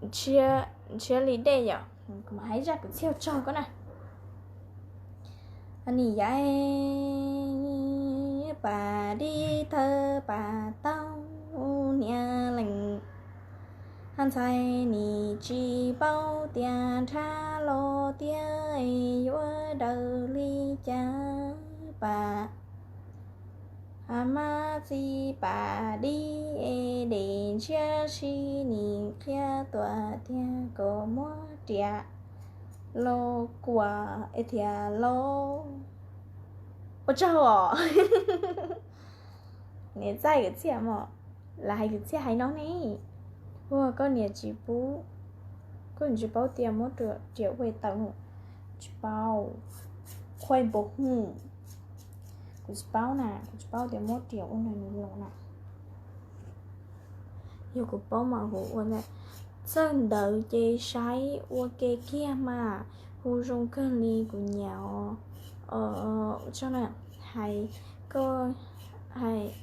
Ntshiab li dej yom, kuv mam hais zaj kwv txhiaj tsaug koj na. Nim yaim pas dib thawb pas taug hniav lees, haj ntxhais nim tsis paub tias nrhab los tiag yuav daws li cas pas. Mab txib pas dib es dej ntshiab si nim qhia tuaj tiag kom muab riam los kuam es thiaj los. Ua tsaug os. Niam txaij kwv txhiaj mog, lam hais kwv txhiaj hais no ne. Ua koj niam tsis pub, koj niam tsis paub tias muab riam ua tau, tsis paub. Qhuaib npua hu, kuv tsis paub na, kuv tsis paub tias muab riam ua no nws los na. Yog kuv paub mas kuv ua ntawd. Txawj ntawv ces saib ua ke kiag mas, hu zoo kawg li kuv nyiam os. Hais, koj, hais,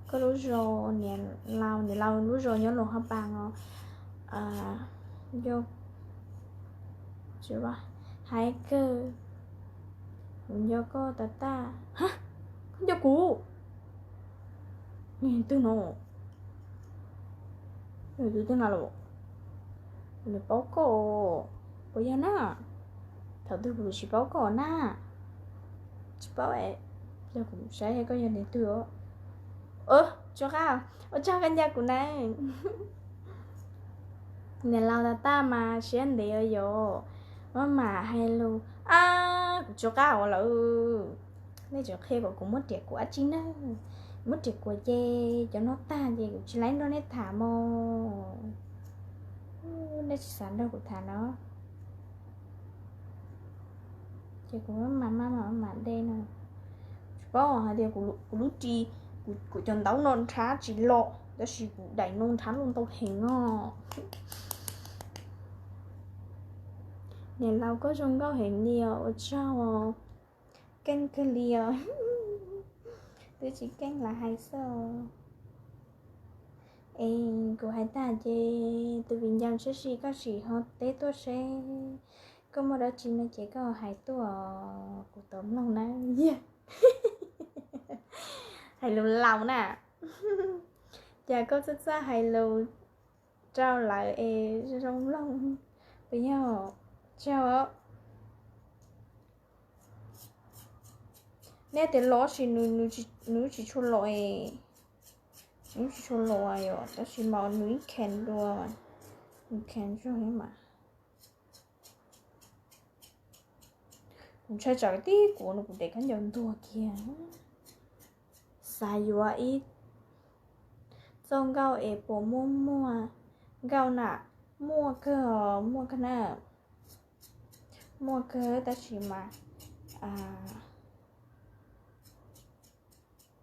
koj lub zos niam laus, niam laus lub zos nyob Luas Haj Pas os. Yog, hais kawg, kuv nco koj tas tas. Koj nco kuv? Twg no? Nws tus twg no los? Nws paub koj puas yog na? Thaum twg kuv tsis paub koj na? Tsis paub, yog kuv saib koj yog niag twg. Tso qab, ua tsaug koj nco kuv na. Niam laus tas tas mas siab ntev yom. Maj mam hais lus, ab, kuv tso qab ua lawm. Nej tseem qhia kom kuv muab riam kuam dab tsi na? Muab riam kuam ces cov no tag ces kuv tsis laib nrog nej tham mog. Nej tsis xav nrog kuv tham no. Ces kuv maj mam maj mam mam de no. Tsis paub hais tias kuv lub ris, kuv cov ntaub no nrhab tsis los tab sis kuv daim no nrhab los ntau heev no. Niam laus koj zoo nkauj heev li os, ua tsaug os. Keej kawg li os. Twb tsis keej lam hais xwb os. Es kuv hais tag ces tus viv ncaus saib seb koj sim ho teb tuaj seb koj muaj dab tsi no ces koj hais tuaj, kuv tau mloog na. Hais lus laus na. Cas koj txawj txawj hais lus rau lawv es zoo mloog, puas yog? Tsaug. Nej tias los sis nws tsis tshua los, nws tsis tshua los yom, tab sis mas nws ib khees dua, nws khees zog li mas. Kuv ntshai tsam tib kuv no kuv daim khaub ncaws ntuag kiag. Xav yuav ib txoj nkauj es puas muaj muaj nkauj na? Muaj kawg, muaj kawg na. Muaj kawg tab sis mas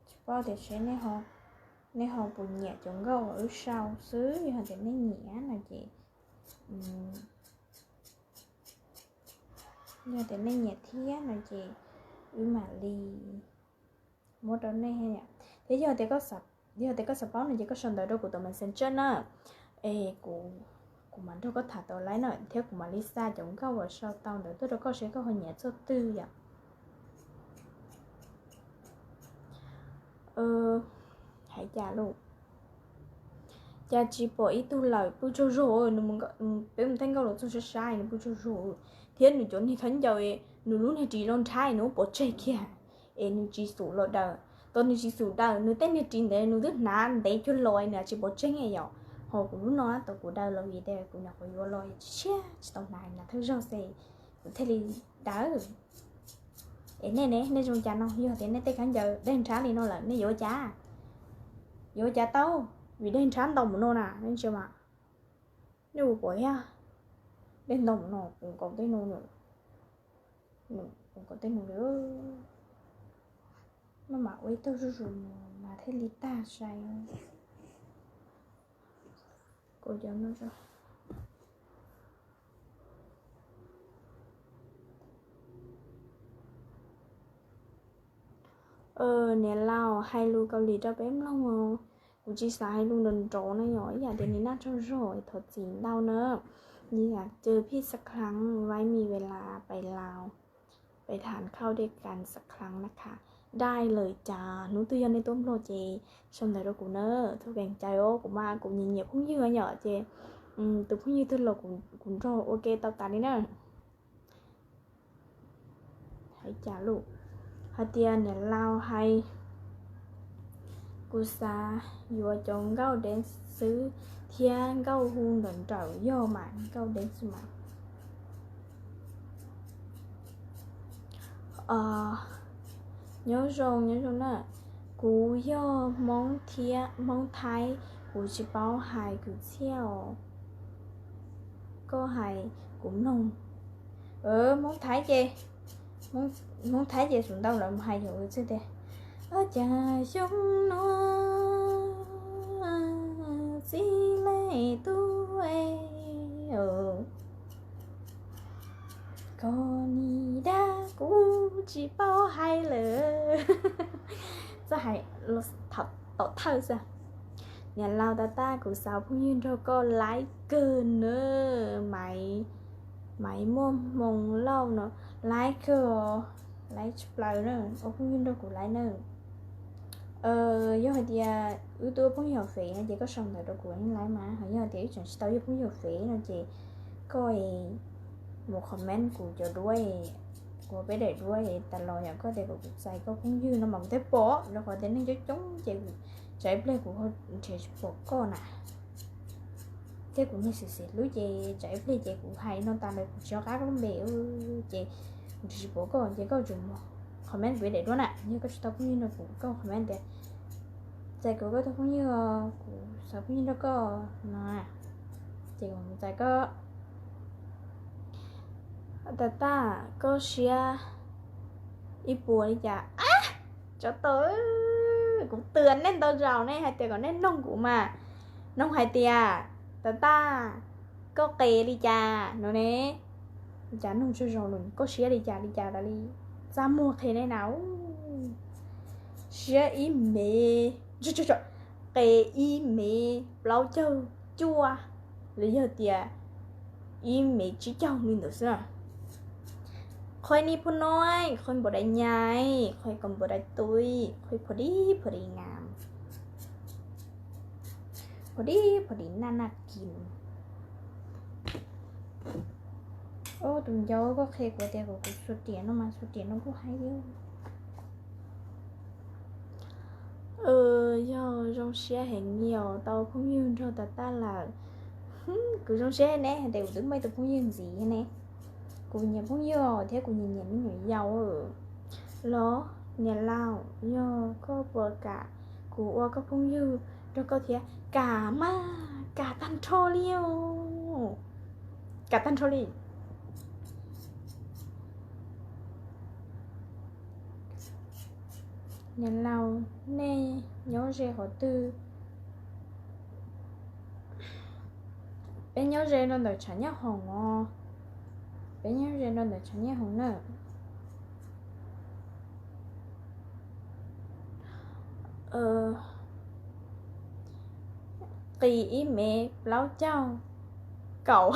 tsis paub tias seb nej ho puas nyiam cov nkauj uas wb sau xwb. Yog tias nej nyiam no ces, yog tias nej nyiam thiab no ces wb mam li muab rau nej. Thiab yog tias, yog tias koj xav paub no ces koj sau ntawv rau kuv tus Messenger na, es kuv mam nrog koj tham tau laib na, thiab kuv mam li xa cov nkauj uas sau tau ntawd tuaj rau koj seb koj ho nyiam txoj twg yom. Hais cas lus, cas tsis pom ib tug lawm, pw tsaug zog. Peb mus thaij nkauj los txog sab sab nws pw tsaug zog, thiab nws cov niag khaub ncaws, nws lub niag ris los nrhab nws muab pov tseg kiag es nws tsis xum los daws. Tau nws tsis xum daws, nws tej niag ris ntawd nws twb hnav ntev cuag los nws tsis pov tseg yom. Ho kuv lub no tau kuv daws los vim tias kuv nyuam qhuav yuav los tsis tshiab tsis tau hnav, hnav thawj zaug xwb kuv thiaj li daws. Es nej ne, nej zoo cas no? Yog tias nej tej khaub ncaws daig nrhab li no lawm nej yuav ua cas? Yuav ua cas tau? Vim daig nrhab ntau mus no na, nej ntsia mas. Nej puas pom thiab? Daig ntau mus no, kuv nkaus tej no, kuv nkaus tej no li. Maj mam ua ib tug zuj zus mus mas thiaj li tag sai. Kuv cov no, niam laus hais lus Kaus Lim rau peb mloog os. Kuv tsis xav hais lus nrov nrov na yom, ib yam tias nim no tsaug zog thov txim ntau na. Ni lam cia phij xab khlab vaib mis ve las pais laus, pais tham khauj dej kas xab khlab na kha. Dai lawm cas hnub twg yog nej tuaj Nplog ces sau ntawv rau kuv na, txhob kees cai os, kuv mas kuv nyiam nyiam phooj ywg yom, ces tus phooj ywg twg los kuv nrog ua ke tau tas li na. Hais cas lus, hais tias niam laus hais, kuv xav yuav cov nkauj deev xwb thiab nkauj hu nrawm nrawm yog mas nkauj deev xwb mas. Nyob zoo, nyob zoo na. Kuv yog Hmoob thiab Hmoob Thaib, kuv tsis paub hais kwv txhiaj os. Koj hais kuv mloog. Hmoob Thaib ces, Hmoob Thaib ces xub ntau lawv mus hais yus txij tias, cas xyoo no txij lej tub e, koj nim dag kuv tsis paub hais lawm. Txawj hais tom thawj xwb. Niam laus, tas tas kuv xav phooj ywg nrog koj laib kawg na, Maiv Muaj Hmoo Lauj no, laib kawg, laib tshaj plaws na, ua phooj ywg nrog kuv laib na. Yog hais tias wb twb ua phooj ywg fev no ces koj sau ntawv rau kuv yeej laib mas, ho yog hais tias wb tseem tsis tau yog phooj ywg fev no ces koj mus comment kuv cov duab, kuv peb daim duab tas los yom, koj tias kom kuv txais koj phooj ywg no mas kuv thiaj pom, rau qhov tias neeg coob coob ces tsam ib pliag kuv nrhiav tsis pom koj na. Thiab kuv niag xim xim hlub ces tsam ib pliag ces kuv hais no tas lawm kuv tsis nco qab koj lub npe ces kuv nrhiav tsis pom koj ces koj tsum mus comment kuv ib daim duab na, yog koj tsis tau phooj ywg no kuv koj comment tias txais kuv koj tus phooj ywg, kuv xav phooj ywg nrog koj no, ces kuv txais koj. Tas tas koj siab ib puas li cas? Tsov tau, kuv twb hais nej ntau zaus ne hais tias kom nej noog kuv mas, noog hais tias tas tas koj qe li cas no ne. Cas noog tsaug zog lawm, koj siab li cas li cas tas li, txaj muag qhia nej na. Siab ib mev, qe ib mev plaub caug cuaj, los yog tias ib mev tsib caug li ntawd xwb. Qhoi ni phu noi, qhoi npaum dais nyai, qhoi kom npaum dais tui, qhoi pha dib pha di nga, pha dib pha di naj naj kis. Tus nco koj qhia kuv tias kom kuv xua riam no mas xua riam no kuj hais li. Yog zoo siab heev li os, tau phooj ywg nrog tas tas lawm. Kuv zoo siab ne hais tias kuv twb muaj ib tug phooj ywg ntxiv ne. Kuv nyiam phooj ywg thiab kuv nyiam nyiam me nyuam yaus los. Niam laus, yog koj puas kam kuv ua koj phooj ywg nrog koj thiab? Kam mas, kam tag nrho li os. Kam tag nrho li. Niam laus, nej nyob ze qhov twg? Peb nyob ze rau ntawm tshav nyob hoom os. Peb nyob ze rau ntawm tshav nyob hoom na. Qis ib mev plaub caug kaum.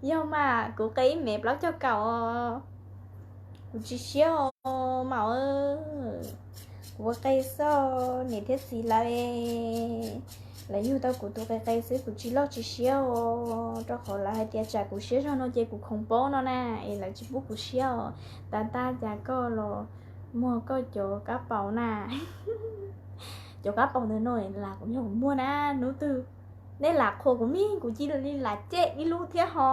Yog mas, kuv qis ib mev plaub caug kaum os. Kuv tsis siab os maum. Kuv ua qe xwb, niam thiab txiv lawv, lawv yug tau kuv tus qe qe xwb, kuv tsis loj tsis siab os, rau qhov lawv hais tias tsam kuv siab zog no ces kuv khoov paub no na, es lawv tsis pub kuv siab os. Tas tas cas koj los muag koj cov kab paus na. Cov kab paus ntawm no las kuv yog kuv muag na, hnub twg nej lam qhuas kuv mas kuv cia li lam cem ib lub thiab ho.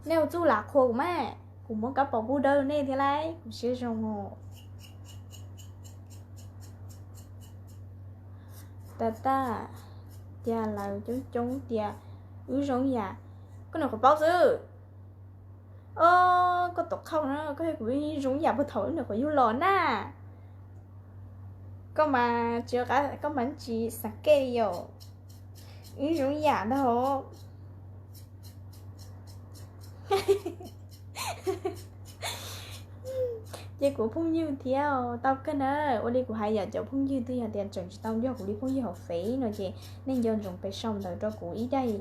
Nej ua txuj lam qhuas kuv mas, kuv muab kab paus pub dawb nej thiab lauj, kuv siab zoo os. Tas tas, cas lawv coob coob tias wb zoo yam, koj nyuam qhuav paub xwb. Os, koj tom qhauj na, koj thiab kuv zoo yam puag thaum wb nyuam qhuav yug los na. Koj mas tsis, koj mas tsis xav kej li yom. Wb zoo yam ntag. Ces kuv phooj ywg thiab tau kawg na. Ua li kuv hais yom, cov phooj ywg twb yog tias tseem tsis tau nco kuv li phooj ywg hauv Fev no ces nej nco ntsoov pes sau ntawv rau kuv ib daim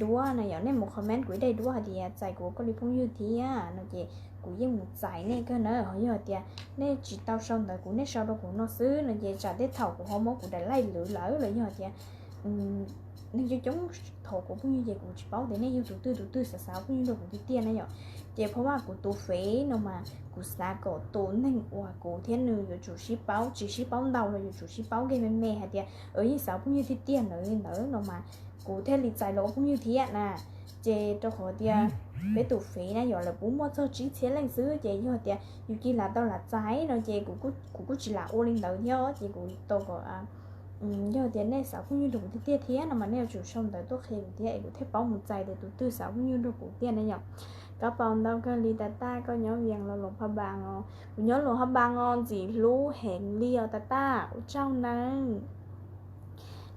duab na yom, nej mus comment kuv ib daim duab hais tias txais kuv ua koj li phooj ywg thiab no ces kuv yeej mus txais nej kawg na. Ho yog tias nej tsis tau sau ntawv kuv, nej sau rau kuv no xwb no ces tsam tej thaum kuv ho muab kuv daim laij lwv lawm los yog tias neeg coob coob thov kuv phooj ywg ces kuv tsis paub tias nej yog tus twg tus twg xav xav phooj ywg rau kuv tiag tiag na yom. Ces phab vaj kuv tus Fev no mas kuv xav kom tus neeg uas kuv thiab nws yuav tsum sib paub, tsis sib paub ntau los yuav tsum sib paub kiag me me hais tias yeej xav phooj ywg tiag tiag ntawd li ntawd no mas kuv thiaj li txais los ua phooj ywg thiab na. Ces rau qhov tias peb tus Fev na yom, lawv puv muaj txog tsib txhiab leej xwb ces yog tias yus cia li lam tau lam txais no ces kuv kuj tsis lam ua li ntawd thiab ces kuv tau kom yog tias nej xav phooj ywg rau kuv tiag tiag thiab no mas nej yuav tsum sau ntawv tuaj qhia kuv thiab es kuv thiaj paub mus txais tias tus twg xav phooj ywg rau kuv tiag na yom. Koj paus ntau kawg li tas tas, koj nyob Vias los Luas Phaj Npas os? Kuv nyob Luas Phaj Npas os, ntxim hlub heev li os tas tas, ua tsaug nawb.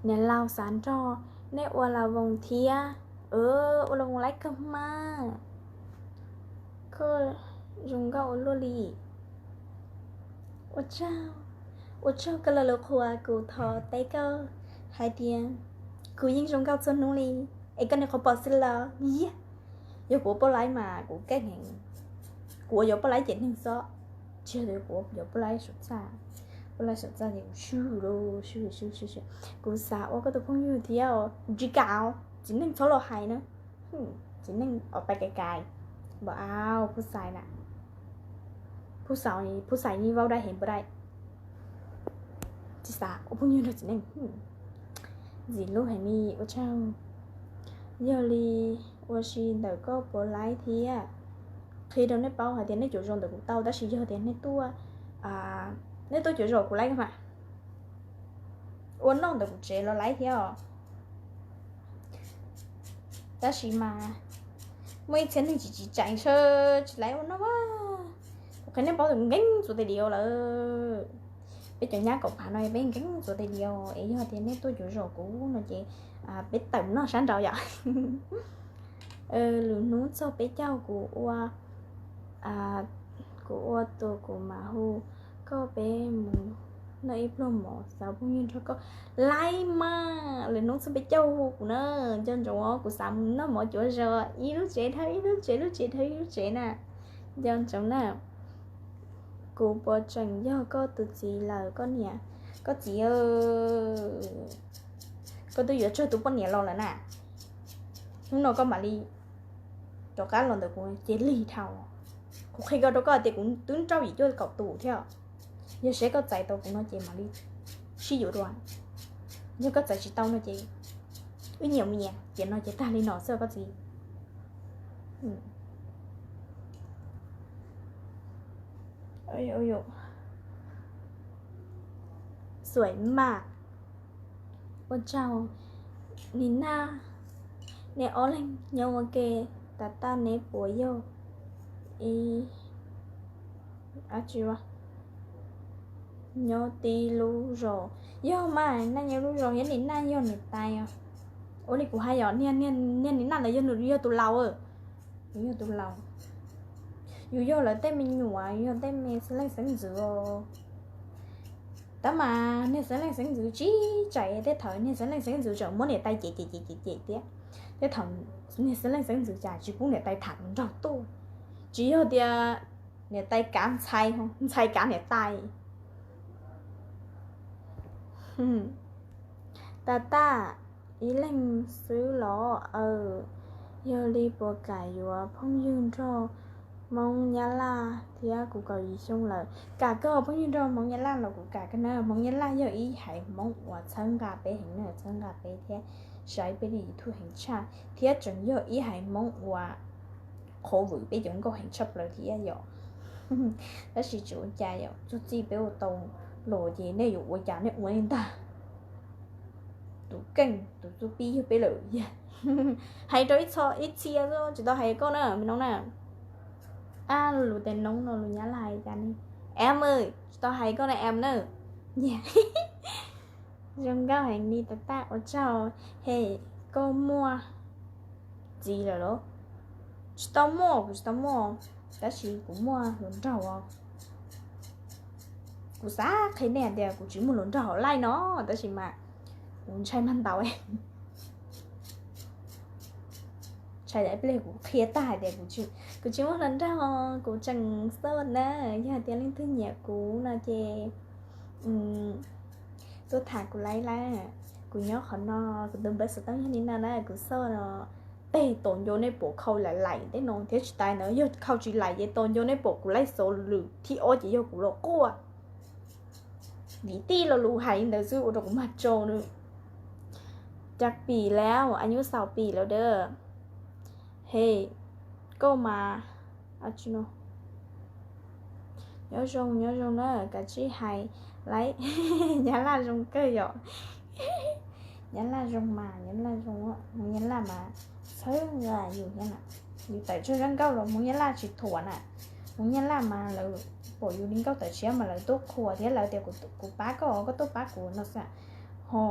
Niam laus xav nrog nej ua las voos thiab. Ua las voos laib kawg mas. Koj zoo nkauj ua luaj li. Ua tsaug, ua tsaug koj los lus qhuas kuv, thov teb koj hais tias kuv yeej zoo nkauj txhua hnub li, es koj niag qhov pom xwb los yog. Yog kuv ua poj laib mas kuv keej heev, kuv ua yuav poj laib ces neeg xob, tsis yog kuv ua yuav poj laib saum txaj, poj laib saum txaj ces kuv swb lawm, swb swb swb. Kuv xav ua koj tus phooj ywg thiab, tsis kam, txiv neej txhob los hais na. Txiv neej os, pais kais kais, npam au, phub xais na, phub xais, phub xais ni vau dai heev npam dai, tsis xav ua phooj ywg nrog txiv neej. Ntxim hlub heev li, ua tsaug. Yog li ua si ntawm koj puas laib thiab? Qhia rau nej paub hais tias nej cuav zos ntawm kuv tau, tab sis yog tias nej tuaj, nej tuaj cuav zos kuv laib mas, ua noj ntawm kuv tsev los laib thiab os. Tab sis mas muaj ib txhia neeg tsis tsim tseev, tsis laib ua noj mas. Kuv qhia nej paub tias nkees txuas tais diav lawm. Peb cov nyab kaum phav no peb nkees txuas tais diav es yog tias nej tuaj cuav zos kuv no ces peb tawm noj sab nraud yom. Lwm hnub txog peb caug kuv ua, kuv ua tus kuv mam hu koj peb mus noj ib pluag mov, xav phooj ywg nrog koj laib mas. Lwm hnub txog peb caug hu kuv na, nco ntsoov kuv xav mus noj mov cuav zos, ib lub tsev dhau ib lub tsev, lub tsev dhau ib lub tsev na. Nco ntsoov na. Kuv puas tseem yog koj tus txiv lawm koj niam? Koj txiv, koj twb yuav tsawg tus poj niam los lawm na. Hnub no koj mam li rov qab los ntawm kuv ces lig dhau. Kuv qhia koj rau koj tias kuv twb nrauj yim cuaj kaum tus thiab. Yog seb koj txais tau kuv no ces mam li sib yuav dua. Yog koj txais tsis tau no ces wb nyias mus nyias, ces no ces tag li no xwb koj txiv. Xuaim mas, ua tsaug. Nim naj, neb ob leeg nyob ua ke, tas tas neb puas yog ib, nyob tib lub zos? Yog mas, naj nyob lub zos thiab nim naj yog niam tais os. Ua li kuv hais yom, niag nim naj ntawd yog, yog tus laus, yog tus laus. Yus yog lawv tej me nyuam, yus yog tej me xeeb leej xeeb ntxwv os. Tab mas niag xeeb leej xeeb ntxwv tsis txais, tej thaum niag xeeb leej xeeb ntxwv tseem muab niam tais cem cem cem cem thiab. Tej thaum niag xeeb leej xeeb ntxwv cas tsis pub niam tais tham nraug tuaj, tsis yog tias niam tais kav ntxhais, ntxhais kav niam tais. Tas tas, ib leeg xwb los? Aws, yog li puas kam yuav phooj ywg nrog Hmoob Nyab Laj thiab? Kuv kaum yim xyoo lawm, kam kawg. Phooj ywg nrog Hmoob Nyab Laj los kuv kam kawg na. Hmoob Nyab Laj yog ib haiv Hmoob uas txhawb nqa peb heev na, txhawb nqa peb thiab saib peb li YouTube heev tshaj, thiab tseem yog ib haiv Hmoob uas qhov vwm peb cov nkauj heev tshaj plaws thiab yom. Tab sis tsis ua cas yom, txuj txij peb ua tau los ces nej yuav ua cas nej ua li ntag. Tus keej tus txuj pib yog peb lawm. Hais rau ib txhia, ib txhia tsis tau hais koj na me noob na. Ab, lus tes noob no lus Nyab Laj hais cas ne? Em, tsis tau hais koj na em na. Zoo nkauj heev li tas tas, ua tsaug. He, koj muaj txiv lawm los? Tsis tau muaj, kuv tsis tau muaj, tab sis kuv muaj hluas nraug os. Kuv xav qhia nej tias kuv tsis muaj hluas nraug hauv live no, tab sis mas kuv ntshai mag ntaus. Ntshai ib pliag kuv qhia tag hais tias kuv tsis muaj hluas nraug, kuv tseem xoj na. Yog tias leej twg nyiam kuv no ces tuaj tham kuv live lawm. Kuv nyob qhov no, kuv tus npawb xov tooj yog li no na, kuv xoj no. Tej tos nco nej pom khau laim laim tej no thiab tsis tas ntawd, yog khau tsis laim ces tos nco nej pom kuv live xov lwm thib ob ces yog kuv los quaj. Vim tij lo lus hais li ntawd xwb ua rau kuv mag tsaus nws. Cas pim lawm, añub xaus pim lawm dab. He, koj mas, nyob zoo nyob zoo na, kav tsij hais laiv. Nyab Laj zoo kawg yom. Nyab Laj zoo mas, Nyab Laj zoo, Hmoob Nyab Laj mas txhawb nqa yus thiab na. Yus tawm tsog zaj nkauj los Hmoob Nyab Laj tsis thuam na. Hmoob Nyab Laj mas lawv pom yus li nkauj tawm tshiab mas lawv tuaj qhuas thiab lawv tias kuv pab koj, koj tuaj pab kuv no xwb. Ho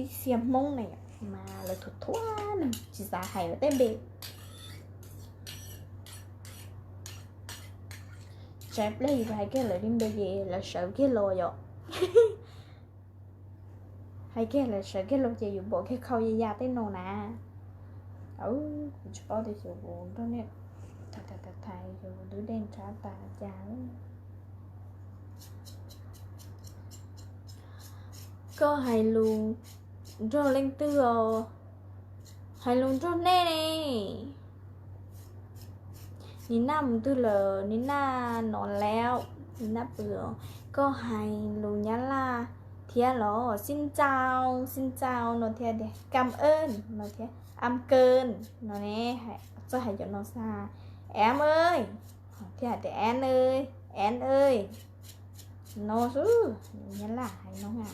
ib txhia Hmoob ne mas lawv thuam thuam nws tsis xav hais lawv tej npe. Tsam pliag yus hais kiag lawv li npe ces lawv sawv kiag los yom. Hais kiag lawv sawv kiag los ces yus pom kiag khau ya ya tej no na. Kuv tsis paub tias xyov kuv nrog nej tham tham xyov kuv twb dej nrhab tas cas. Koj hais lus nrog leej twg os? Hais lus nrog nej ne. Nim Naj mus twg lawm? Nim Naj no lawm, Nim Naj pw. Koj hais lus Nyab Laj thiab los? Xin chào, xin chào no thiab tias cảm ơn no thiab ăn cơm no ne. Txawj hais cov no xwb. Em ơi, thiab hais tias én ơi, én ơi no xwb. Nyab Laj hais no na.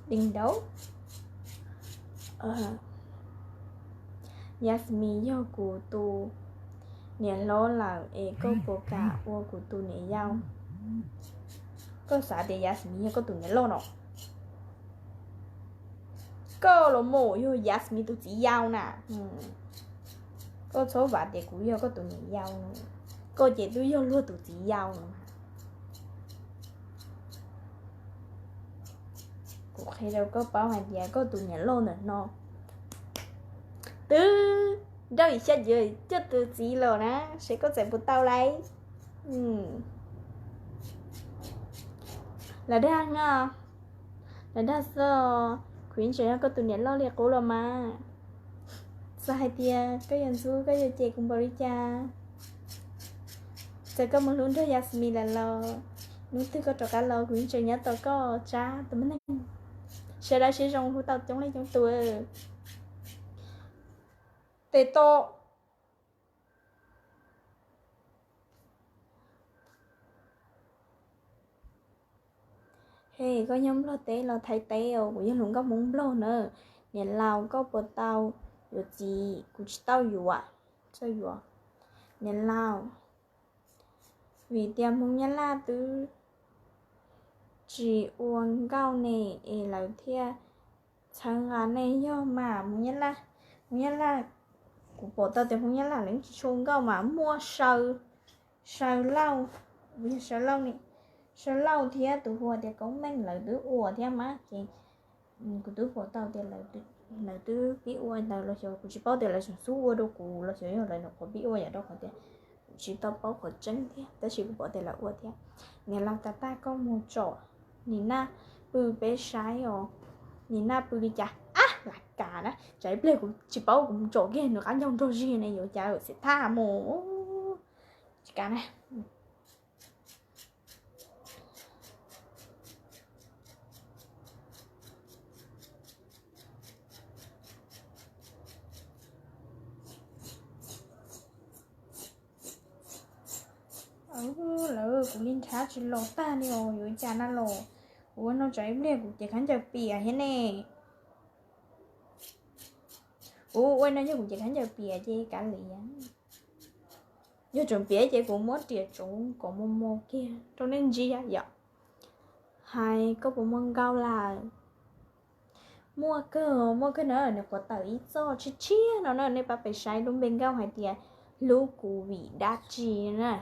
Đỉnh đầu. Yasmine yog kuv tus niam hlob lawm es koj puas kam ua kuv tus niam yau? Koj xav tias Yasmine yog koj tus niam loj no? Koj los mus yog Yasmine tus txiv yau na. Koj txhob vam tias kuv yog koj tus niam yau no. Koj ces twb yog luag tus txiv yau no. Kuv qhia rau koj paub hais tias koj tus niam loj ntawm no twb nrauj xya caum coj tus txiv los na, seb koj txais puas tau lauj. Lawv dag no, lawv dag xwb. Kuv yeej tseem yog koj tus niam loj li qub los mas. Txawm hais tias koj yuav ntxub koj yuav cem kuv npaum li cas, txawm koj mus hlub nrog Yasmine lawm los, hnub twg koj rov qab los kuv yeej tseem nyob tos koj tsab tus me neeg. Sawv daws siab zoo hlub tau coob leej coob tus. Tes to. He, koj nyob Nplog teb los Thaib teb os? Kuv yog hluas nkauj Hmoob Nplog na. Niam laus, koj puas tau yuav txiv? Kuv tsis tau yuav. Txawj yuav. Niam laus, vim tias Hmoob Nyab Laj twb tsis ua nkauj ne es lawv thiaj txhawb nqa nej yog mas. Hmoob Nyab Laj, Hmoob Nyab Laj, kuv pom tau tias Hmoob Nyab Laj lawv tsis tshua nkauj mas muaj Saw, Saw Lauj, yog Saw Lauj ne, Saw Lauj thiab tus hu tias Koob Meej lawv twb ua thiab mas ces kuv twb pom tau tias lawv twb pib ua ntawd los xyov, kuv tsis paub tias lawv tseem xub ua rau kuv los xyov yog lawv nyuam qhuav pib ua yom, rau qhov tias kuv tsis tau paub qhov tseeb thiab, tab sis kuv pom tias lawv ua thiab. Niam laus, tas tag koj mus tsom Nim Naj pw peb saib os. Nim Naj pw li cas? Ab, lam kav na, tsam ib pliag kuv tsis paub kuv mus tsom kiag nws qab ncaug nrog zig ne yuav cas xim thaj mus. Tsis kav na. Lawv, kuv li nrhab tsis los tag li os, yuav cas na los. Kuv ua no tsam ib pliag kuv cev khaub ncaws piam thiab ne. Kuv ua no yog kuv cev khaub ncaws piam ces kav liam. Yog tseem piam ces kuv muab riam tsuv kom mos mos kiag rau nej ntsia yom. Hais koj puas muaj nkauj lawm? Muaj kawg, muaj kawg na, nws nyuam qhuav tawm ib txoj tshiab tshiab no na, nej pab pes saib lub npe nkauj hais tias hlub kuv vim dab tsi na.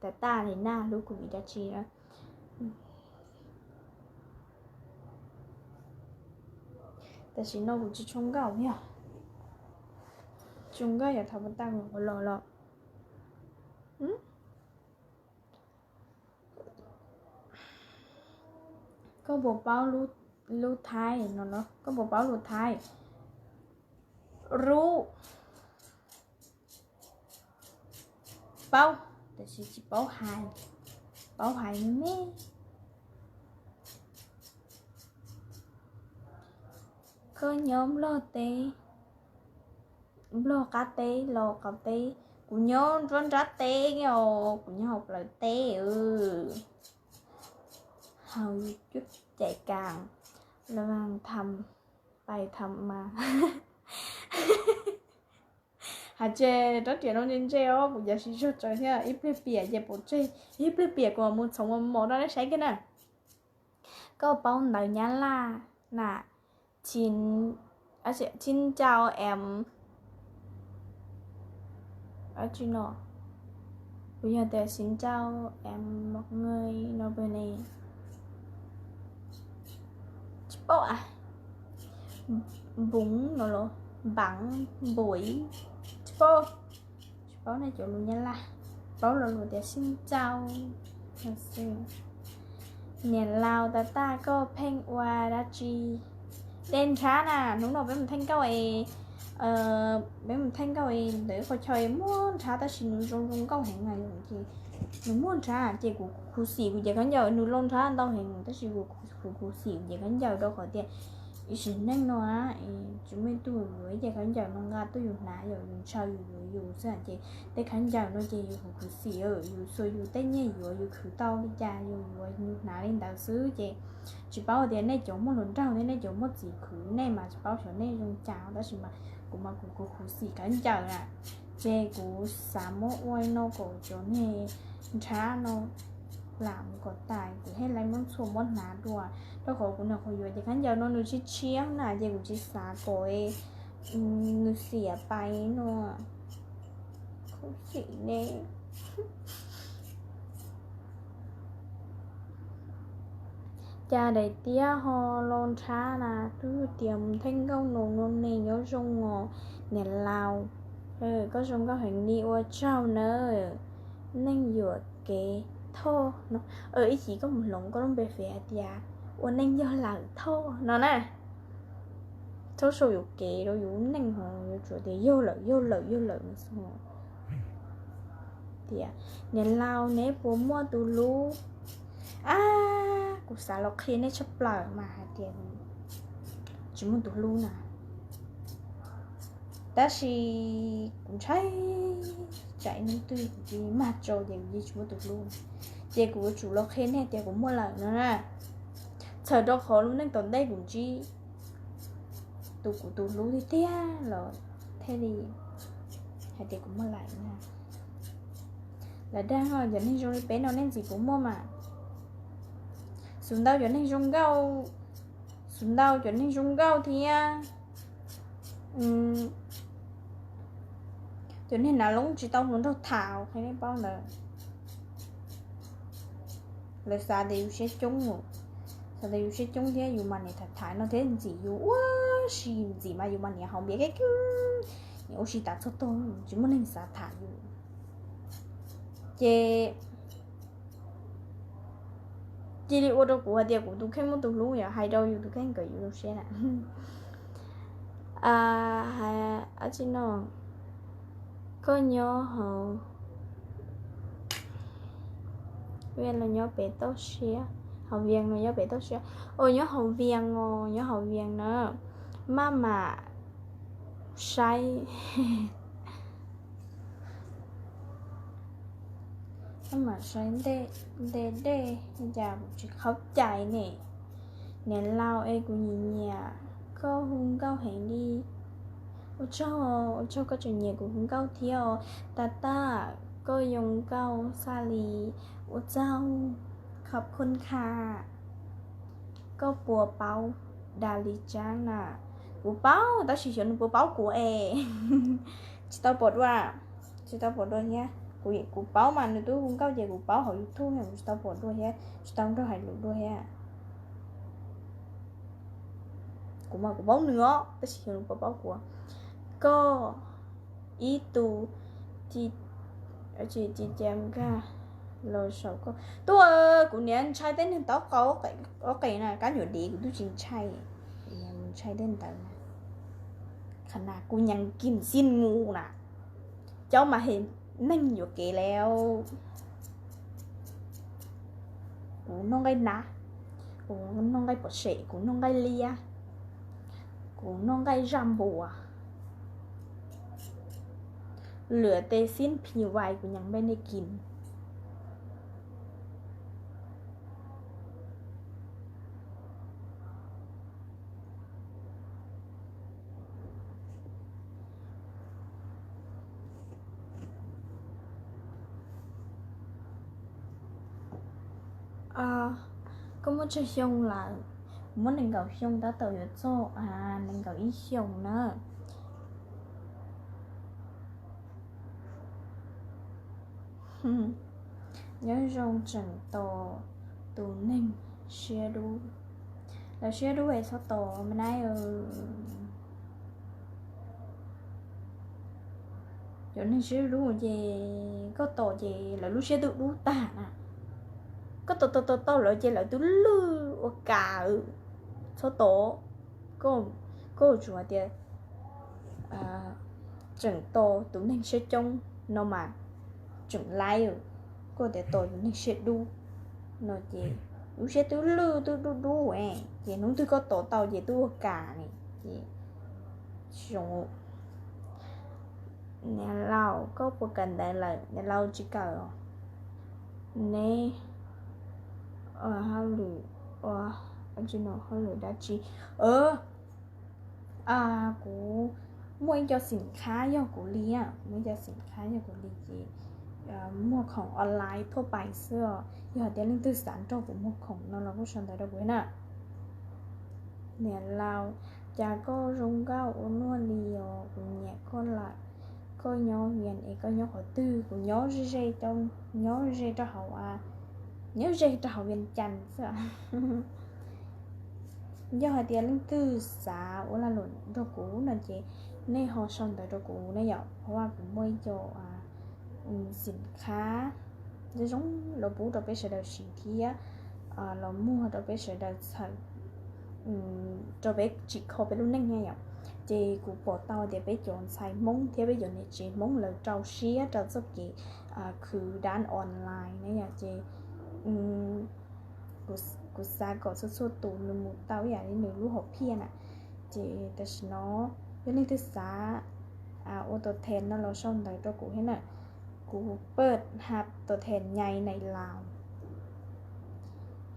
Tag tag li na, hlub kuv vim dab tsi na. Tam sim no kuv tsis tshua nkauj thiab. Tsis nkauj yog thaum mus tag kuv los los. Koj puas paub lub Thaib no? Koj puas paub lus Thaib? Rub. Paub, tab sis tsis paub hais. Paub hais me me. Koj nyob Nplog teb, Nplog qab teb los qaum teb? Kuv nyob nruab nrab teb os, kuv nyob hauv plawv teb. Hauv YouTube cais kas, la vas tham pais tham mas. Hais tias rab riam no ntse ntse os, kuv cav siv zog tsawv thiab. Ib pliag piam ces pov tseg, ib pliag piam kuv mus txhoov mos mos rau nej saib kiag na. Koj paub ntawv Nyab Laj na? Xin, xin chào em. Dab tsi no? Kuv yog tias xin chào em mọi người no pes ne. Tsis paub a. Npum no los npav, npui, tsis paub. Tsis paub nej cov lus Nyab Laj. Paub lo lus tias xin chào. Niam laus, tas tas koj pheej ua dab tsi? De nrhab na, hnub no peb mus theej nkauj es, peb mus theej nkauj es ntawm qhov chaw muaj nrhab tab sis nws zoo zoo nkauj heev na, ces nws muaj nrhab ces kuv khuv xim kuv cev khaub ncaws, nws loj nrhab ntau heev tab sis kuv khuv xim kuv cev khaub ncaws rau qhov tias ib sim neej no na, tsis muaj ib tug yuav ib cev khaub ncaws no nqa tuaj yus hnav, yog yus ntshaw yus yuav yus xwb ces tej khaub ncaws no ces yus khuv xim, yus xuas yus tej nyiaj yuav yus khwv tau li cas yus yuav yus hnav li ntawd xwb ces tsis paub tias nej cov muaj hluas nraug thiab nej cov muaj txiv khwv nej mas tsis paub xyov nej zoo cas tab sis mas kuv mas kuv khuv xim khaub ncaws na. Ces kuv xav muab ua no kom cov niag nrhab no lam mus kom tas kuv thiaj li muab txhua muab hnav dua, rau qhov kuv nyuam qhuav yuav cev khaub ncaws no nws tshiab tshiab na ces kuv tsis xav kom nws xiam pais no. Khuv xim ne. Cas daim tiab ho los nrhab na, twb tias mus theej nkauj no no ne, nyob zoo os niam laus. Koj zoo nkauj heev li, ua tsaug nawb. Neej yuam kev thoj no. Ib chim koj mus hloov koj lub npe fev hais tias ua neej yog lawm thoj no na. Txhob sau yuam kev rau yus lub neej ho, yuav tsum tias yog lawm, yog lawm, yog lawm no xwb. Tias niam laus, neb puas muaj tus hlub? Ab, kuv xav los qhia nej tshaj plaws mas hais tias tsis muaj tus hlub na. Tab sis kuv ntshai tsam ib hnub twg kuv cia li mag tso ces kuv cia li tsis muaj tus hlub, ces kuv yuav tsum los qhia nej tias kuv muaj lawm no na. Txhawm rau qhov lub neej tom ntej kuv ntsib tus kuv tus hlub tiag tiag los thiaj li hais tias kuv muaj lawm na. Lawv dag cov neeg zoo li peb no nej ntxim puas muaj mas. Xus ntau cov neeg zoo nkauj, xus ntau cov neeg zoo nkauj thiab cov niag hnav loob tsis tau hluas nraug tham, qhia nej paub ntawd. Lawv xav tias yus siab coob, xav tias yus siab coob thiab yus mas niam tham tham no thiab ntxim yus ua si ntxim mas yus mas niam haus npias keb keb, niam ua si tas txog tog tsis muaj neeg xav tham yus. Ces cia li ua rau kuv hais tias kuv tus kheej muaj tus hlub, yog hais rau yus tus kheej kom yus zoo siab na. Dab tsi no, koj nyob hauv Vias los nyob pem toj siab? Hauv Vias no nyob pem toj siab. Os, nyob hauv Vias os, nyob hauv Vias na. Maj mam saib, maj mam saib ntej dej, cas kuv tsis khaub cai ne. Niam laus es kuv nyiam nyiam koj hu nkauj heev li. Ua tsaug, ua tsaug koj tseem nyiam kuv hu nkauj thiab os. Tas tas koj zoo nkauj xaj li. Ua tsaug, khov khun kha. Koj puas paub Da Li Tsab na? Kuv paub tab sis xyov nws puas paub kuv es. Tsis tau pom dua, tsis Tsis tau pom dua thiab. Kuv, kuv paub mas nws twb hu nkauj ces kuv paub hauv YouTube, kuv tsis tau pom dua thiab, tsis tau nrog hais lus dua thiab. Kuv mas kuv paub nws os, tab sis yog nws puas paub kuv. Koj ib tug ci, ci ca nkag los saum koj. Tuaj, kuv niaj ntshai tej neeg tau qau ob qe na, kab nyuam dev kuv twb tsis ntshai, ntshai tej ntawd na. Qhov na kuv nyees kim xij ngu na, cov mas hem neeg yuam kev lawm. Kuv noj nqaij nab, kuv noj nqaij pom sem, kuv noj nqaij liab, kuv noj nqaij zaj npua, lwm tes xib phi vais kuv nyees npej nej kim. Koj muaj tsawg xyoo lawm? Kuv muaj nees nkaum xyoo, tab tom yuav txog nees nkaum ib xyoos na. Nyob zoo tseem tos tus neeg siab dub. Lawv siab dub es txhob tos me na. Cov neeg siab dub ces koj tos ces lawv lub siab twb dub tag na. Koj tos tos tos tos lawv ces lawv twb lwj ua kas. Txhob tos. Koj tsuas hais tias tseem tos tus neeg siab coob no mas tseem laib. Koj tias tos tus neeg siab dub no ces lub siab twb lwj twb dub dub, ces hnub twg koj tos tau ces twb ua kas ne. Ces niam laus, koj puas kawm ntawv lawm? Niam laus tsis kawm. Neb hauj lwm, hauj lwm dab tsi? Kuv muaj ib co xim khab yog kuv li, muaj ib co xim khab yog kuv li ces muag khoom online thuaj pais xwb os. Yog hais tias leej twg xav nrog kuv muag khoom no los kuj sau ntawv rau kuv na. Niam laus, cas koj zoo nkauj ua luaj li os, kuv nyiam koj lawm. Koj nyob Vias es koj nyob qhov twg? Kuv nyob ze, nyob ze rau hauv, nyob ze rau hauv Vias Cas xwb. Yog hais tias leej twg xav ua lag luam nrog kuv no ces nej ho sau ntawv rau kuv ne yom, qhov kuv muaj ib co xim khab zoo zoo los pub rau peb sawv daws siv thiab los muag rau peb sawv daws txhawm rau peb tsim kho peb lub neej na yom. Ces kuv pom tau tias peb cov ntxhais Hmoob thiab peb cov niam tsev Hmoob lawv rau siab rau txoj kev khwv dab online na yom. Ces kuv xav kom txhua txhua tus nws mus tau ib yam li nws lub hom phiaj na. Ces tam sim no yog leej twg xav ua tua then no los sau ntawv rau kuv thiab na. Kuv paj ha tua then nyai nai laus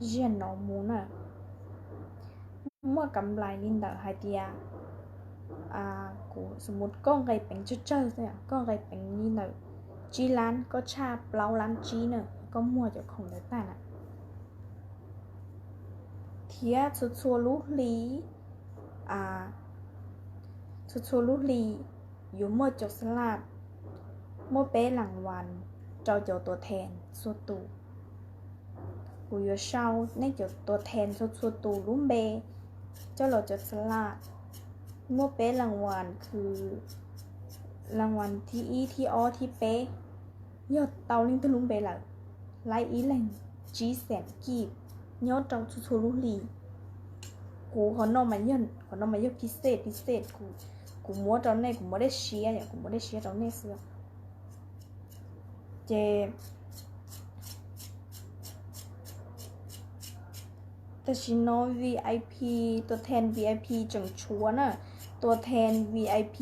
ziag no mus na. Muaj kam nplais li ntawm hais tias kuv xu mus koj nqe peev tsawg tsawg, koj nqe peev li ntawm tsib lab, koj tshaj plaub lab tsib na, koj muag cov khoom ntawd tag na. Thiab txhua txhua lub hli, txhua txhua lub hli yuav muaj cov xalaj, muaj peb las vas rau cov tua then txhua tus. Kuv yuav sau nej cov tua then txhua txhua tus lub npe coj los cov xalaj. Muaj peb las vas, khwv las vas thib ib, thib ob, thib peb. Yog tau leej twg lub npe lawm, laib ib leeg tsib xees kib nyob rau txhua txhua lub hli. Kuv qhov no mas yog, qhov no mas yog phij xej, phij xej, kuv muab rau nej, kuv muab dej siab, kuv muab dej siab rau nej xwb. Ces tam sim no VIP, tua then VIP tseem tshuav na. Tua then VIP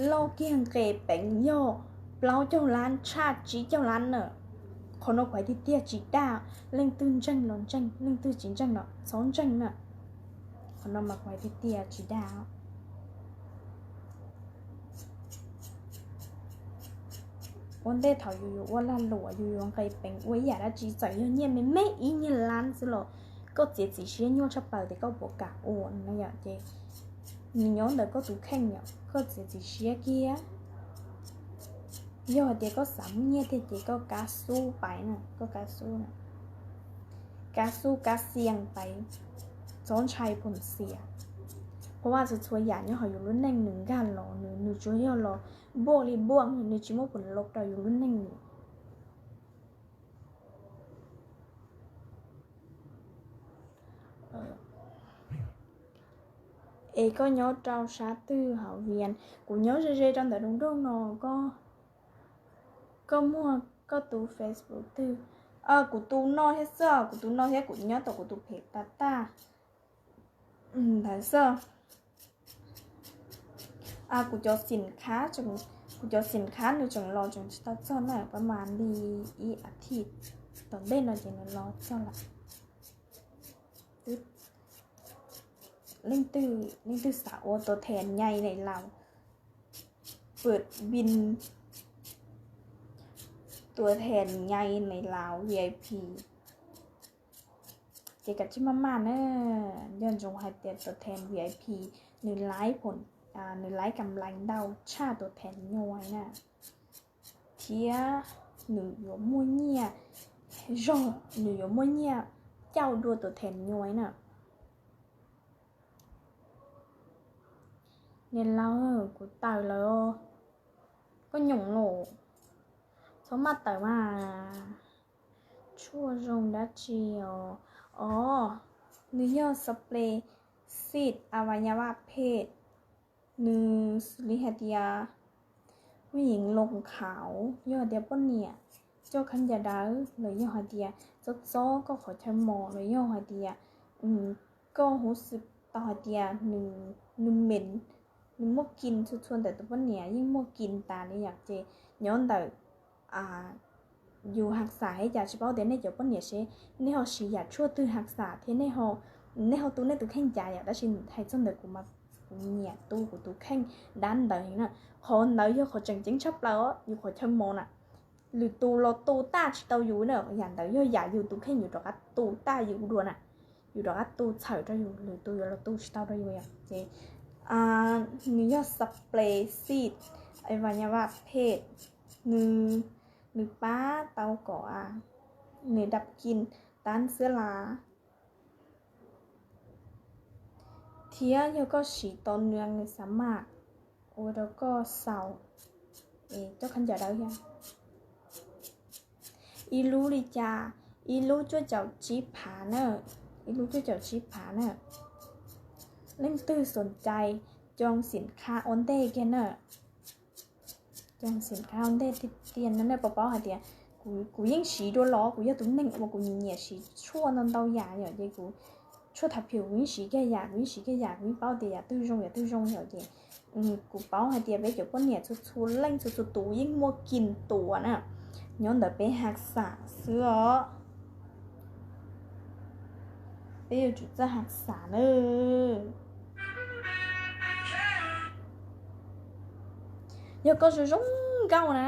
loj kiag nqe peev yog plaub caug lab tshaj tsib caug lab na. Qhov no kuv hais tiag tiag tsis dag, leej twg ntseeg los ntseeg, leej twg tsis ntseeg los txhob ntseeg na. Qhov no mas kuv hais tiag tiag tsis dag. Ua ntej thaum yus yuav ua lag luam, yus yuav nqe peev ua ib yam dab tsi, txawm yog nyiaj me me ib nyiag lab xwb los koj txiav txim siab nyuaj tshaj plaws tias koj puas kam ua no yom. Ces nws nyob ntawm koj tus kheej yom, koj txiav txim siab kiag. Yog hais tias koj xav muaj nyiaj tiag ces koj kab xub pais na, koj kab xub na, kab xub kab xias pais, txhob ntshai phoom xias. Qhov vaj txhua txhua yam nyob hauv yus lub neej nws nkag los nws, nws tsuas yog los npuaj li npuaj, nws tsis muaj peev loj rau yus lub neej nws. Es koj nyob rau sab twg hauv Vias? Kuv nyob ze ze rau ntawm nroog nroog no. Koj, koj muag koj tus Facebook twg? Kuv tus no thiab xwb, kuv tus no thiab kuv nyob tom kuv tus phem tas tag ntawd xwb. Kuv cov xim khab, kuv cov xim khab nws tseem los tseem tsis tau txog na, pab mas li ib a thiv tom ntej no ces nws los txog lawm. Leej twg, leej twg xav ua tus them nyai ne laus, pwm bin tus them nyai ne laus VIP ces kav tsij maj maj na. Nco ntsoov hais tias tus them VIP nws laib, nws laib kam lais ntau tshaj tus them nyuai na, thiab nws yuav muaj nyiaj zog, nws yuav muaj nyiaj cauj dua tus them nyuai na. Niam laus, kuv tawm lawm, koj nyoos los, txhob maj tawm mas. Tshuaj zoo dab tsi os? Os, nws yog Spray Seed Avanyava Paste, nws xws li hais tias pub yeev loo khauv, yog hais tias poj niam coj khaub ncaws dawb los yog hais tias txob txob koj qhov chaw mos los yog hais tias koj huv xwm tau hais tias nws, nws meem, nws muaj kis txhua txhua ntawm tus poj niam yeej muaj kis tas li yom, ces nyob ntawm yus has xas hais cas tsis paub tias nej cov poj niam seb nej ho siv yam tshuaj twg has xas thiab nej ho tu nej tus kheej cas yom, tab sis hais txog ntawm kuv mas kuv nyiam tu kuv tus kheej dab ntawd heev na. Qhov ntawd yog qhov tseem ceeb tshaj plaws os, yus qhov chaw mos na, lwm tus los tu taj tsis tau yus na, yam ntawd yog yam yus tus kheej yus rov qab tu taj yus dua na, yus rov qab tu txhawm rau yus, lwm tus yuav los tu tsis tau rau yus yom. Ces nws yog Spray Seed Avanyava Paste, nws, nws pab tau kom nws dam kis tab xwb las. Thiab yog koj siv tau nws, nws xav mas ua rau koj xaus, es coj khaub ncaws dawb thiab. Ib lub li cas? Ib lub cuaj caum tsib phav na, ib lub cuaj caum tsib phav na. Leej twg xom cai coo xim khab ua ntej kiag na, coo xim khab ua ntej tiag tiag no nej puas paub hais tias kuv yeej siv dua los, kuv yog tus neeg uas kuv nyiam siv tshuaj ntau ntau yam yom, ces kuv tshuaj thas phiu kuv yeej siv kiag yam, kuv yeej siv kiag yam, kuv yeej paub tias yam twg zoo yam twg zoo yom, ces kuv paub hais tias peb cov poj niam txhua txhua leej txhua txhua tus yeej muaj kis tuas na, nyob ntawm peb has xas xwb os. Peb yuav tsum txawj has xas na. Yog koj zoo zoo nkauj na,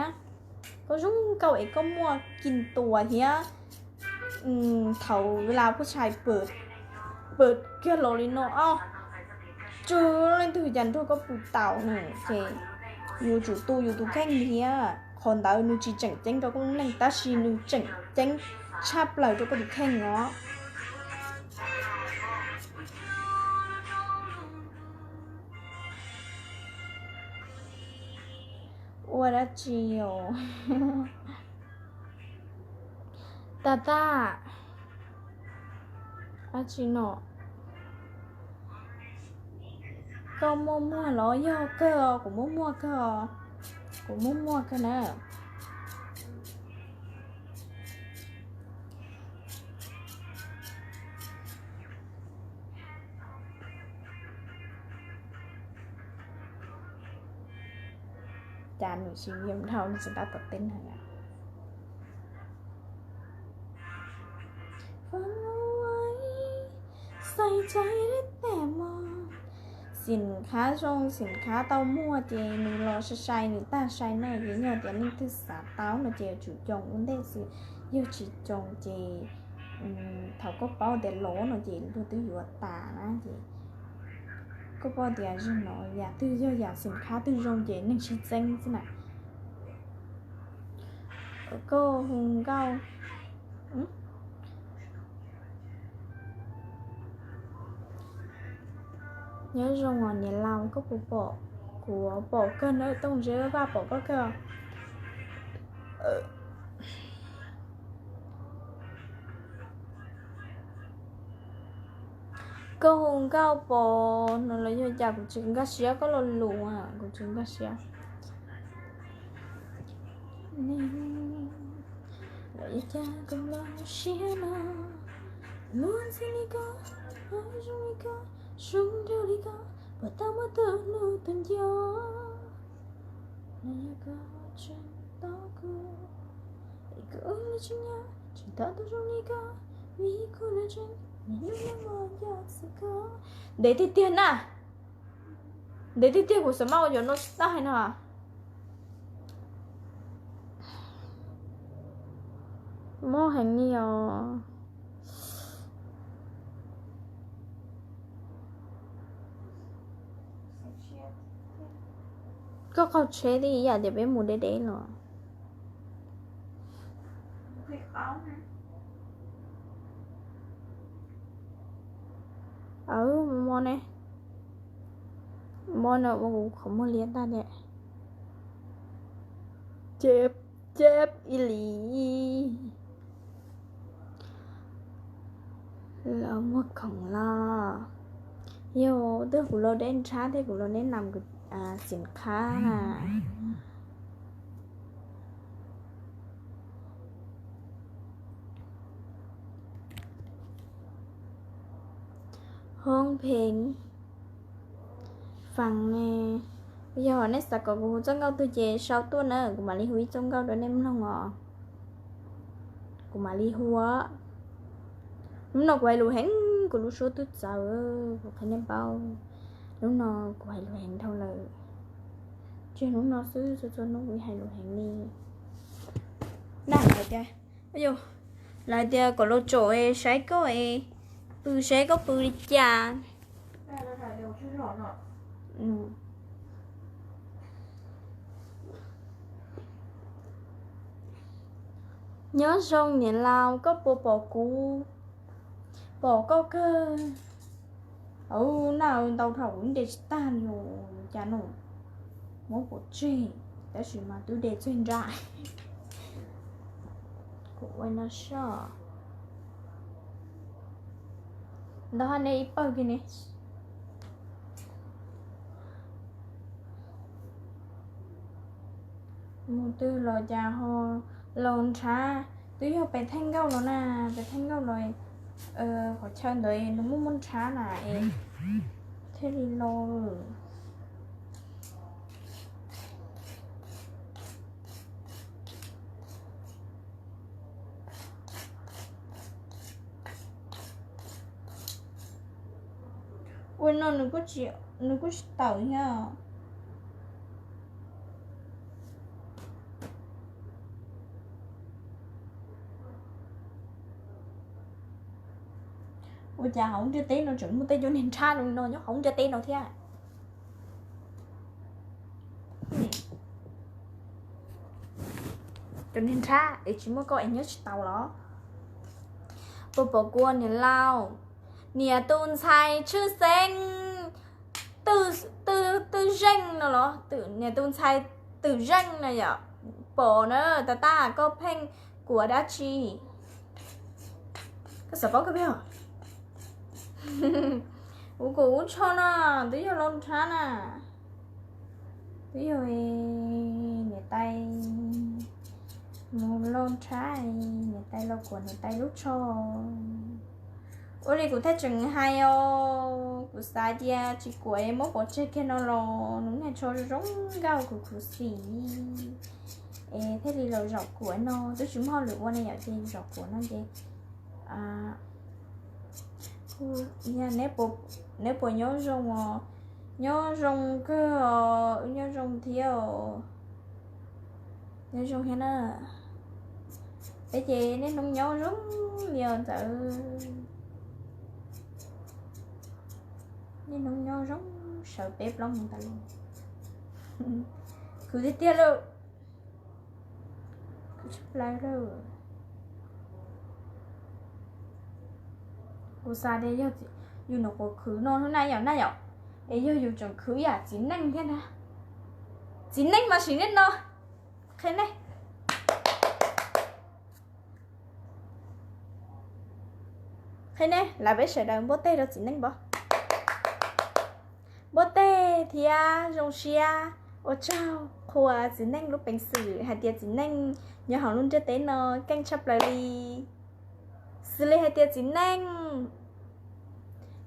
koj zoo nkauj es koj muaj kis tuas thiab, thaum lam phub tshais pwm kiag los li no os, tsis leej twg cas nrog koj pw tau na, ces yuav tsum tu yus tus kheej thiab. Qhov ntawd nws tsis tseem ceeb rau koj lub neej tab sis nws tseem ceeb tshaj plaws rau koj tus kheej os. Ua dab tsi os? Tag tag. Dab tsi no? Koj muaj muag los? Yog kawg os, kuv muaj muag kawg os. Kuv muaj muag kawg na. Cas nws tsis yog dhau, nws tsis tab tom teb na. Xim khab zoo, xim khab tau muag ces nws los sai sai, nws tag sai na, ces yog tias leej twg xav tau no ces yuav tsum coo ua ntej xwb, yog tsis coo ces thaum koj paub tias los no ces luag twb yuav tas na ces koj paub tias zaum no yam twg yog yam xim khab twg zoo ces neeg sib txeeb xwb na. Koj hu nkauj. Nyob zoo os niam laus, koj puas pom kuv? Pom kawg na, Tooj Zeb Vaj, pom koj kawg. Koj hu nkauj pom no los yog cas? Kuv tsis nkag siab koj lo lus, kuv tsis nkag siab. Lawv yog cas koj lub siab no, muaj ntxhi li koj, zoo li koj, zoo nraug li koj, puas tau muaj tus hlub tus nco. Los yog koj tseem tos kuv, es kuv ua li tsis nyob, tseem tos tus zoo li koj, vim kuv nyob tseem, nws hlub nyob mos nco xwb koj. Ntev tiag tiag na. Ntev tiag tiag, kuv xav maj ua yuav no tsis tag hais no. Mob heev li os. Koj qaug tsheb li yam tias peb mus deb deb los. Aw, mob ne. Mob no ua kuv qhov muag liab tag li. Ces ceb ib li. Los muag khoom los. Yog twb kuv los deb nrhab thiab kuv los deb nam kuv xim qhab na. Hoob pheej faas ne. Yog nej xav kom kuv hu txoj nkauj twg ces sau tuaj na, kuv mam li hu ib txoj nkauj rau nej mloog os. Kuv mam li hu. Hnub no kuv hais lus heev, kuv lub suab twb txawv, kuv qhia nej paub. Hnub no kuv hais lus heev dhau lawm. Tsis hnub no xwb, txhua txhua hnub kuv hais lus heev li. Nag hais tias, lawv tias kom los tsom es saib koj es pw saib koj pw li cas. Nyob zoo niam laus, koj puas pom kuv? Pom koj kawg. Au, naj ntau dhau kuv de tsis tag li cas no. Muab pov tseg, tab sis mas twb de txog nrab. Kuv ua no soj. Ntau hab ne ib pawg kiag ne. Mus twg los cas ho los nrhab, twb yog pem Theej Nkauj los na, pem Theej Nkauj los, qhov chaw ntawd nws muaj muaj nrhab na es thiaj li los. Ua no nws kuj tsis tawm thiab. Ua cas hauv ntiaj teb no tseem muaj tej cov niag nrhab zoo no nyob hauv ntiaj teb no thiab? Cov niag nrhab es tsis muaj koj es nyob tsis tau los? Puas pom kuv niam laus? Niam tus ntxhais tshwj xeeb Twj Zeej no los? Niam tus ntxhais Twj Zeej no yom. Pom na, tas tas koj pheej kuav dab tsi? Koj xav paub koj pheej ua kuv ub tsho no, twb yog los nrhab na. Twb yog niam tais mus los nrhab, niam tais los kuav niam tais lub tsho. Ua li kuv thiaj tseem hais os, kuv xav tias tsis kuav muab pov tseg kiag no los nws niag tsho zoo nkauj khuv khuv xim es thiaj li los zaum kuav no, twb tsis muaj hauj lwm ua ne yom, ces zaum kuav no ces neb puas nyob zoo os? Nyob zoo kawg os, wb nyob zoo thiab os. Nyob zoo thiab na. Peb ces niaj hnub nyob zoo li os ntxawm. Niaj hnub nyob zoo sawv peb plaub mus tas li. Khwv tiag tiag lawm. Tshaj plaws lawm. Kuv xav tias yog yus nyuam qhuav khwv no hnub na yom, na yom, es yog yus tseem khwv yam txiv neej thiab na. Txiv neej mas sim neej no, qhia nej, qhia nej, lawv peb sawv daws npuaj teg rau txiv neej pov. Npuaj teg thiab zoo siab ua tsaug qhua txiv neej lub peev xwm hais tias txiv neej nyob hauv lub ntiaj teb no keej tshaj plaws li. Xws li hais tias txiv neej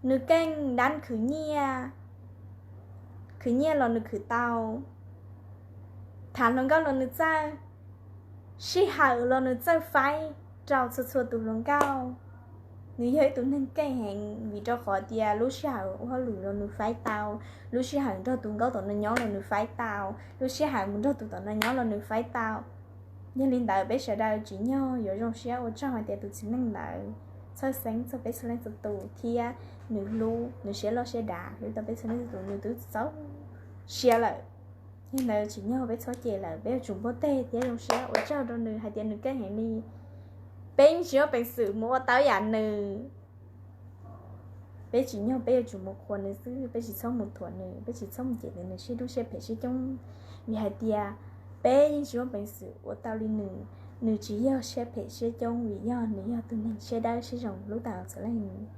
nws keej dab khwv nyiaj, khwv nyiaj los nws khwv tau, tham hluas nkauj los nws txawj, sij hawm los nws txawj faib rau txhua txhua tus hluas nkauj. Nws yog ib tug neeg keej heev vim rau qhov tias lub sij hawm ua hauj lwm los nws faib tau, lub sij hawm nrog tus nkauj tom no nyob los nws faib tau, lub sij hawm mus nrog tus tom no nyob los nws faib tau. Yog li ntawd peb sawv daws tsim nyog yuav zoo siab ua tsaug hais tias tus txiv neej ntawd txhawj xeeb txog peb txhua leej txhua tus thiab nws hlub, nws siab loj siab dav hlub tau peb txhua leej txhua tus, nws twb txaus siab lawm. Yog ntawd tsim nyog peb txhob cem lawm, peb yuav tsum npuaj teg thiab zoo siab ua tsaug rau nws hais tias nws keej heev li. Peb yeej tsis muaj peev xwm mus ua tau yam nws, peb tsim nyog peb yuav tsum mus qhuas nws xwb, peb tsis txhob mus thuam nws, peb tsis txhob mus cem nws siab dub siab phem siab coob, vim hais tias peb yeej tsis muaj peev xwm ua tau li nws. Nws tsis yog siab phem siab coob vim yog nws yog tus neeg siab dawb siab zoo hlub tau txhua leej.